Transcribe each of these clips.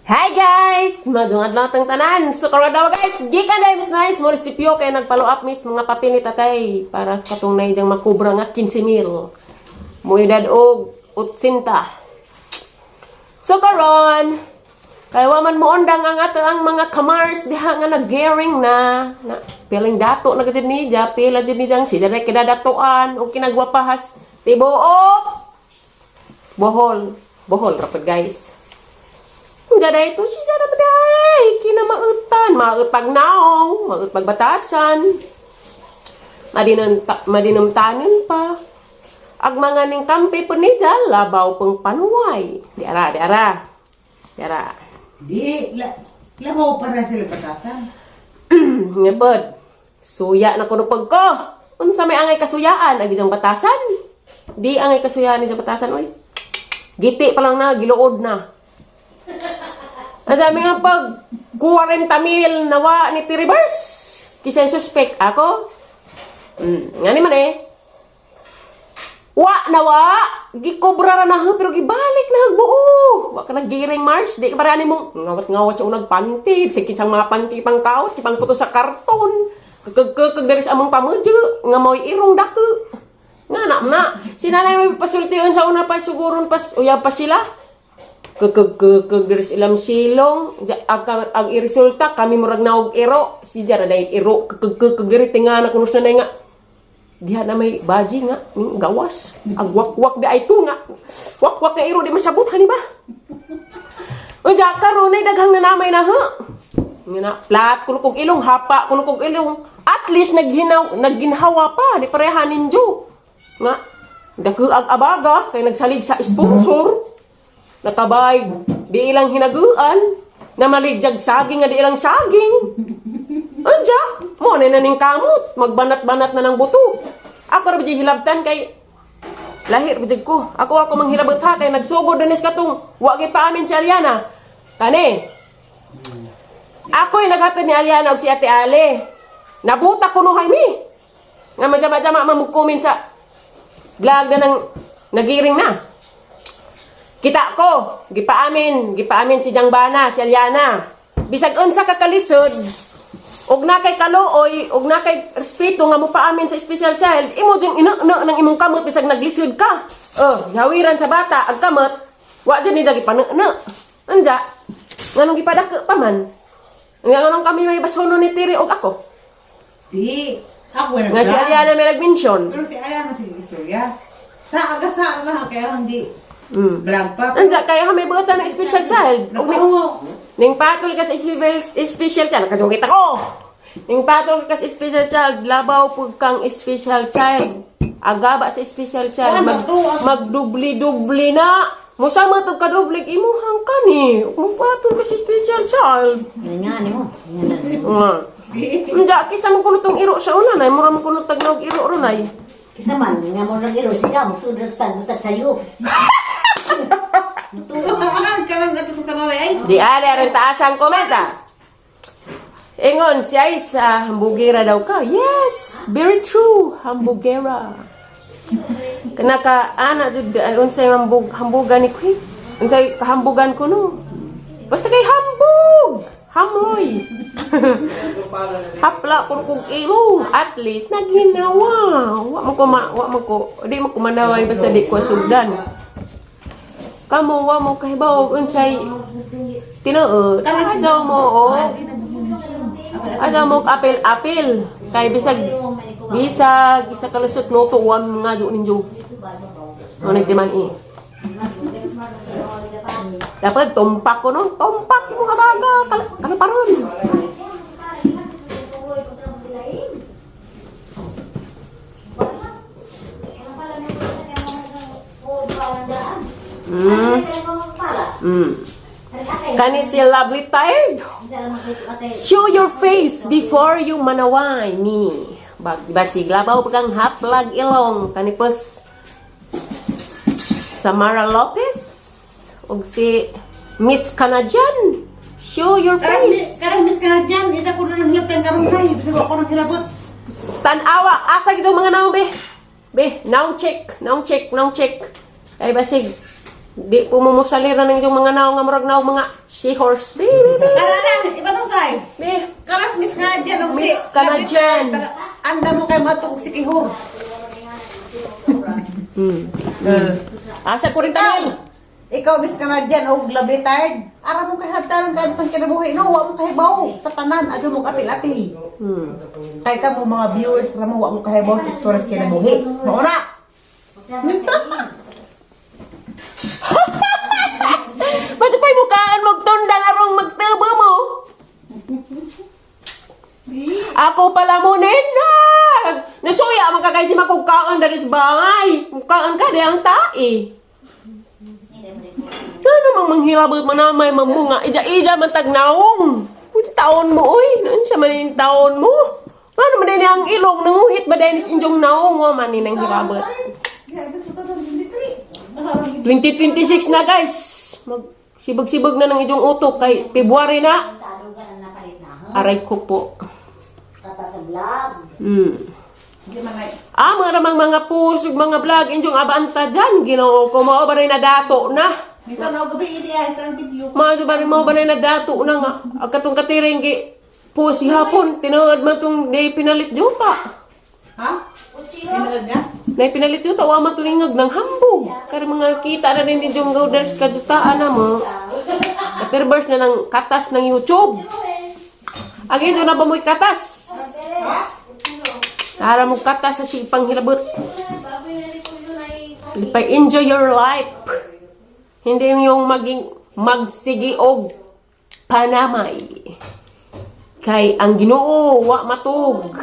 Hi guys! Maayong adlaw tang tanan. So karon daw guys, gikan na Miss Nice mo munisipyo kay nagpalo up mis mga papel ni tatay para sa katong nay diyang makubra nga 15 mil. Moedad og 80. So karon, kay wa man mo undang ang ato ang mga kamars diha nga nag-gearing na, na piling dato na gid ni ja, pila jud ni jang sila na kinadatoan og kinagwapahas tibuok Bohol. Bohol rapid guys. Nga ito siya na day. Kinamautan. Mautag naong. Mautag batasan. Madinamtanan pa. Ag mga ning kampi po ni dyan, labaw pang panuway. Di ara, di ara. Di ara. Di, labaw para sila batasan. Nga bod. Suya na kuno pag ko. Unsa may angay kasuyaan ag isang batasan? Di angay kasuyaan isang batasan oy. Giti pa lang na, giluod na. Ang dami nga pag 40 mil nawa ni T-reverse. Kisay suspect ako. Nga ni man eh. Wa na wa, gikobra ra na ho, pero gibalik na buo. Wa ka naggiring Mars, di ka para mong ngawat-ngawat sa unag panty, bisag kinsang mga panty pang kaot, kipang puto sa karton. Kagkakag dari sa among pamudyo, nga mo'y irong dako. Nga na na, sinanay may pasultion sa una pa siguron pas uyab pa sila. Kagkakag dari sa ilang silong, ang iresulta kami murag naog iro, si Jara dahil iro kagkakag dari tinga na kunos na nga. Diha na may baji nga, ning gawas. Ang wakwak di ay tunga. Wakwak nga iro di masabot hani ba? Unja karon ay daghang nanamay na ha. Nga na plat kuno kog ilong, hapa kuno kog ilong. At least naghinaw nagginhawa pa di pareha ninyo. Nga dakuag abaga kay nagsalig sa sponsor. Nakabay di ilang hinaguan na maligyag saging nga di ilang saging. Anja, mo na ning kamot, magbanat-banat na ng buto. Ako ra bijay hilabtan kay lahir bijay ko. Ako ako manghilabot ha kay nagsugod na nis katong wa gyud pa amin si Aliana. Kani. Ako'y naghatod ni Aliana og si Ate Ale. Nabuta ko no mi. Nga majama-jama mamug-comment sa vlog na nang nagiring na. Kita ko, gipaamin, gipaamin si Jang Bana, si Aliana. Bisag unsa ka kalisod, og na kay kaluoy, og na kay respeto nga mo paamin sa special child, imo jing ina na ng imong kamot bisag naglisod ka. Oh, hawiran sa bata ag kamot, wa jud ni gipanana. Anja, nganong gipadako pa man? Nga nganong kami may basono ni Tiri og ako. Di, ako na Nga si Aliana may nag-mention. Pero si Aliana sige istorya. Sa aga sa na kaya hindi vlog pa. Anja, kaya may buotan ng special child. Og ning patol ka sa special, special child, kasungkit ako. Ning patol ka sa special child, labaw pug kang special child. Agaba sa special child, magdubli-dubli na. Musa mo tog kadublig imuhang kani. Ug patol ka sa special child. Nga ni mo. Nga na. Nga. Anja, kisa mo kuno tong iro sa una nay, mura mo kuno tagnaw iro ro nay. Kisa man, nga mo nag iro siya, magsudrog sa butag sayo. Tuwa ka lang ato sa kanalay ay. Di ali aron taas ang komenta. Ingon siya sa hambugera daw ka. Yes, very true, hambugera. Kanaka ana jud ay, unsay hambug hambugan ni Queen? Unsay kahambugan ko no? Basta kay hambug. Hamoy. Hapla kun kog ilong. At least naginawa. Wa mo ko di mo ko manaway basta di ko sugdan. Kamo wa mo kahibaw unsay tinuod. Adyaw mo o. Adyaw mo og apel-apel. Kay bisag bisag isa ka lusot luto wa nga jo ninyo. Mo nagtiman i. Dapat tumpak ko no, tumpak mo kabaga kalaparon. Kani si Lovely Tired. Show your face before you manaway me. Bag basig labaw pagkang haplag ilong kani pos Samara Lopez ug si Miss Canadian. Show your face. Karang miss ka dyan, ita ko na lang hilabtan karon ay, bisag ako nang hilabot. Tanawa asa gito mga naong be. Be, now check, now check, now check. Ay basig Di po mo musalira ng inyong mga naong nga murag naong mga seahorse. Bi, bi, bi. Karana, iba to say. Bi. Karas Miss Canadian og si Miss Canadian. Anda mo kay matug si Kihor. Asa ko rin tamil. Ikaw Miss Canadian og labitard. Ara mo kay hagdanon kadto sa kinabuhi no, wa mo kahibaw sa tanan adto mo apil-apil. Kay ka mo mga viewers ra mo wa mo kahibaw sa istorya sa kinabuhi. Mao na. Ba't pa'y mukaan magtundan arong magtubo mo? Ako pala mo na. Nasuya man ka kay si makugkaan dari sa bangay. Mukaan ka di ang tae. Ano mang manghilabot manamay mamunga ija-ija man tag naong. Uy, taon mo uy, noon siya man yung taon mo. Ano man din ang ilong nanguhit ba din sa inyong naong wa man ni nang hilabot. 2026 na, guys. Mag sibog-sibog na ng inyong utok kay February na. Talo ka na napalit na ha. Aray ko po. Kata sa vlog. Di man ay. Ah, mga ramang mga post ug mga vlog inyong abanta dyan. Ginoo ko mao ba rin na dato na. Dito na og gabi idi ay sa video. Mao ba rin mao ba rin na dato na nga. Ag katong katiring gi post hapon tinuod man tong day pinalit juta. Ha? Tinuod niya? Nay pinalit juta wa man tulingag ng hambog. Kay mga kita na rin inyong gawders kajutaan na mo. Katerbers na ng katas ng YouTube. Agi doon na ba mo'y katas? Nara mo katas sa sipang hilabot. Lipay, enjoy your life. Hindi yung maging magsigi og panamay. Kay ang Ginoo wa matug.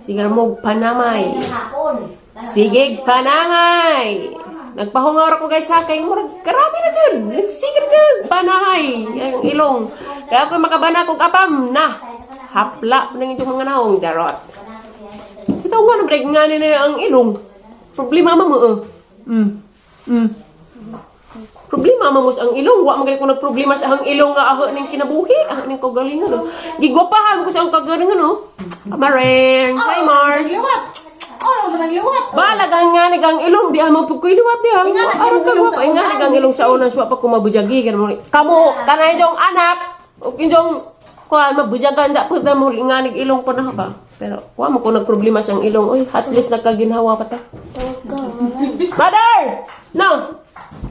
Sige mo panamay. Hapon. Sige panamay. Nagpahungaw ra ko guys ha kay murag grabe na jud. Nagsige na jud panamay ang ilong. Kaya ako makabana kog apam na. Hapla nang inyong mga naong jarot. Kita ko na break nga ni na ang ilong. Problema man mo eh. Problema man mo sa ang ilong. Wa man gali ko nagproblema sa ang ilong nga aho ning kinabuhi, aho ning kagalingan no. Gigwapahan ko sa ang kagalingan no. Amareng. Hi Mars. Liwat. Oh, manang liwat. Balag ang nga ang ilong di mo pud ko iliwat di ang. Inga na, Aron ka ilong gwapa sa inga unan. ang ilong sa unan siya pa kumabujagi kan mo. Kamo kanay jong anak ug inyong kuan mabujagan da pud na mo inganig ilong pa na ba. Pero wa mo ko nagproblema sa ang ilong. Oy, at least nagkaginhawa pa ta. Mother! No.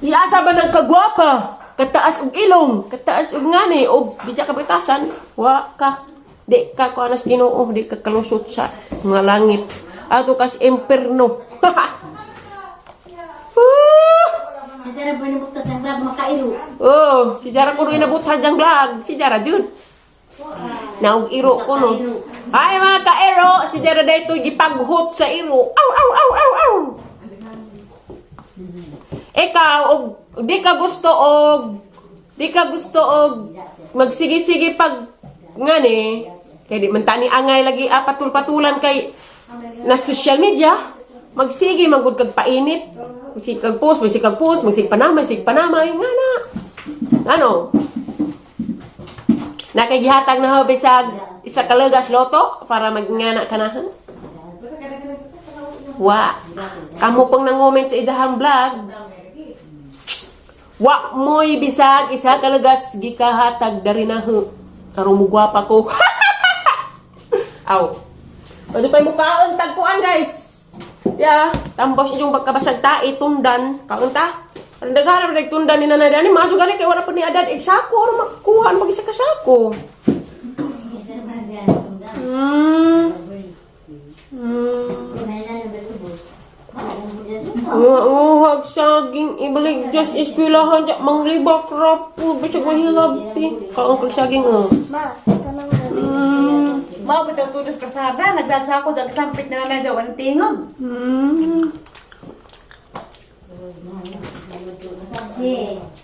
Iasa ba ng kagwapa? Kataas og ilong, kataas og ngani og di ka bitasan, wa ka. Di ka kuan as Ginoo, di ka kalusot sa mga langit. Ato kas imperno. Ah! Masarap ba nabuktas ang vlog makairo? Oh, si Jara ko rin nabutas ang vlog. Si Jara jud. Naog iro ko no. Ay mga kaero, si Jara dayto gipaghot sa iro. Aw aw aw aw aw. Ikaw og di ka gusto og magsige-sige pag ngani kay di man tani angay lagi patul-patulan kay na social media magsige man gud kag painit, magsige kag post, magsige kag post, magsige panamay, sige panamay nga na ano na kay gihatag na ho bisag isa ka lugas loto para magngana ka na ha? Wa kamo pang nangument sa idahang vlog. Wa mo'y bisag isa ka lugas gikahatag dari na ho. Karon mo gwapa ko. Aw. Pwede pa mukaon tagkuan guys. Ya, tambos inyong pagkabasag tae tundan kaon ta. Aron daghan ra tundan ni nanay dani maayo gani kay wala pa ni adad sako or makuha mag isa ka sako. Masarap ba nabuktas? Nguhag saging ibalik just eskwelahan ja manglibak rapo bisag mahilabti. Kaon kag saging oh. Ma, tanang Mao bitaw tulos kasada, nagdagsa ako dagsampit na na jawan tingog.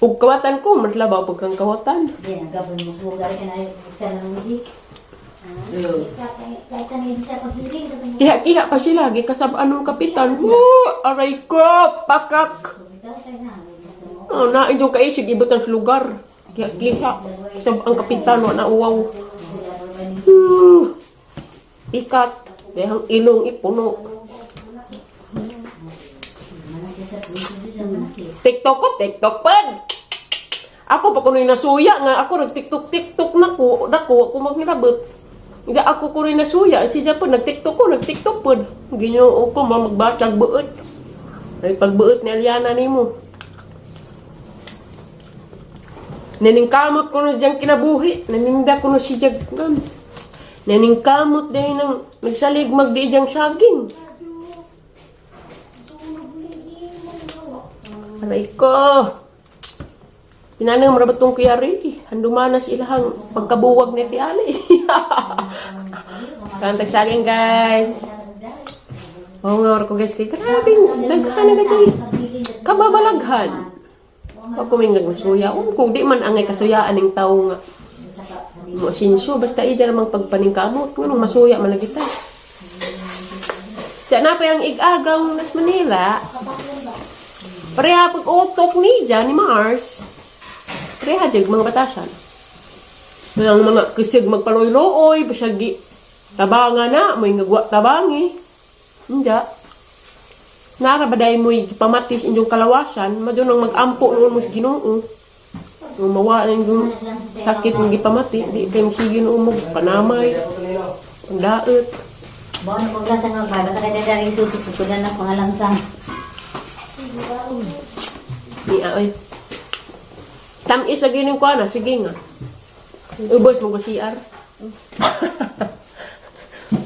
Ug kawatan ko matlabaw pag kang kawatan. Kiha-kiha pa sila gikasab anong kapitan. Oh, aray ko, pakak. Oh, na inyong kaisig ibutan sa lugar. Kiha-kiha. Sab ang kapitan wa na uwaw. Ikat. Dahang ilong ipuno. TikTok ko, TikTok pad. Ako pa kuno'y nasuya nga ako nag-TikTok TikTok na ko, dako ako maghilabot. Hindi ako kuno'y nasuya, si Japan nag-TikTok ko, nag-TikTok pod. Ginoo ko ma magbatag buot. Ay pagbuot ni Aliana nimo. Naningkamot ko no diyang kinabuhi. Naninda ko no si Jag. Naningkamot dahil nang nagsalig magdi diyang saging. Aray ko. Tinanong marabat tong kuyari. Handumanas ilahang pagkabuwag ni Ti Ali. Kantag saging, guys. Oo nga, ko guys, kay grabe, daghan na kasi. Kababalaghan. Pag kumingag masuya, kung di man angay kasuyaan ng tao nga. Mo sinso, basta ija namang pagpaningkamot, nganong masuya man lagi ta. Diyan na pa yung igagaw nas Manila. Pareha pag utok ni dyan ni Mars. Pareha dyan mga batasan. Ang mga kusig magpaloy-looy, basagi tabanga na, may ngagwa tabangi. Hindi. Nara ba dahil mo'y pamatis inyong kalawasan, madunong mag-ampo noon mo sa Ginoo. Nung mawa na yung sakit ng gipamati, di kayo sige noon mo, panamay, pandaot. Bawa na maglansa nga ba? Basta kaya daring suto-suto na nas mga langsang. Ni aoy. Tamis lagi ning kuana, sige nga. Ubos mo ko CR.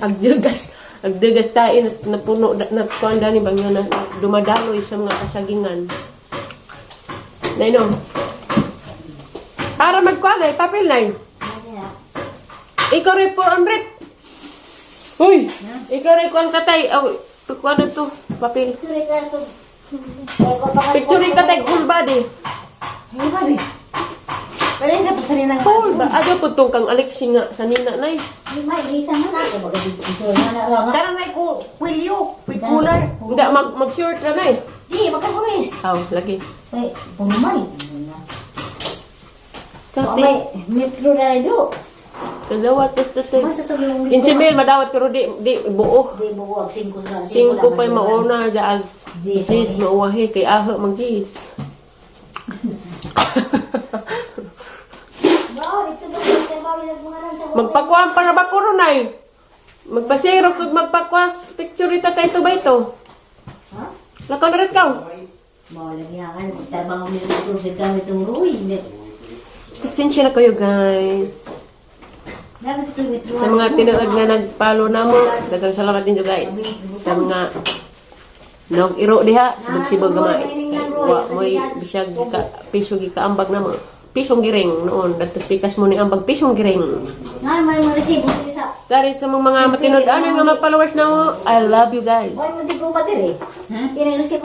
Agdugas, agdugas tayo na napuno na, na kuan dani bang nga na dumadaloy sa mga kasagingan. Naino. Para magkuan ay papel nay. Ikaw rin 400. Uy, ikaw rin kuan katay. Aw, kuan na to, papel. Picture rin katay whole body. Ay, bari. Pwede na po sa ninang. Whole ba? Ato po tong kang Alexi nga sa nina nay. Tara na ko, wilyo, with cooler. Hindi, mag-short na nay. Di, magkasuris. Aw, lagi. Wait, pumay. Chati. May metro na do. Dalawa, tat, tat, tat. Masa to yung 15,000 madawat pero di buo. Di buo singko na. Singko pa'y mauna daag. Jis. Jis mauwahi kay aho mag jis. Magpakuan para ba ko nay? Magpasirox ug magpakwas picture ita tayo ba ito? Ha? Lakaw na rin kaw. Mo lagi ha kan magtrabaho ni ko sa gamit tong ruy. Pasensya na kayo, guys. Dapat ito metro. Sa mga tinuod nga nagpalo na mo, daghang salamat din guys. Sa mga nag-iro diha, sibog-sibog gamay. Kay wa mo'y bisag gika, piso gikaambag na mo. Pisong giring noon, dadto pikas mo ni ambag pisong giring. Nga man mo resibo sa Dari sa mga matinud ano nga mga followers na mo, I love you guys. Wala mo di ko ba dire? Ini resibo.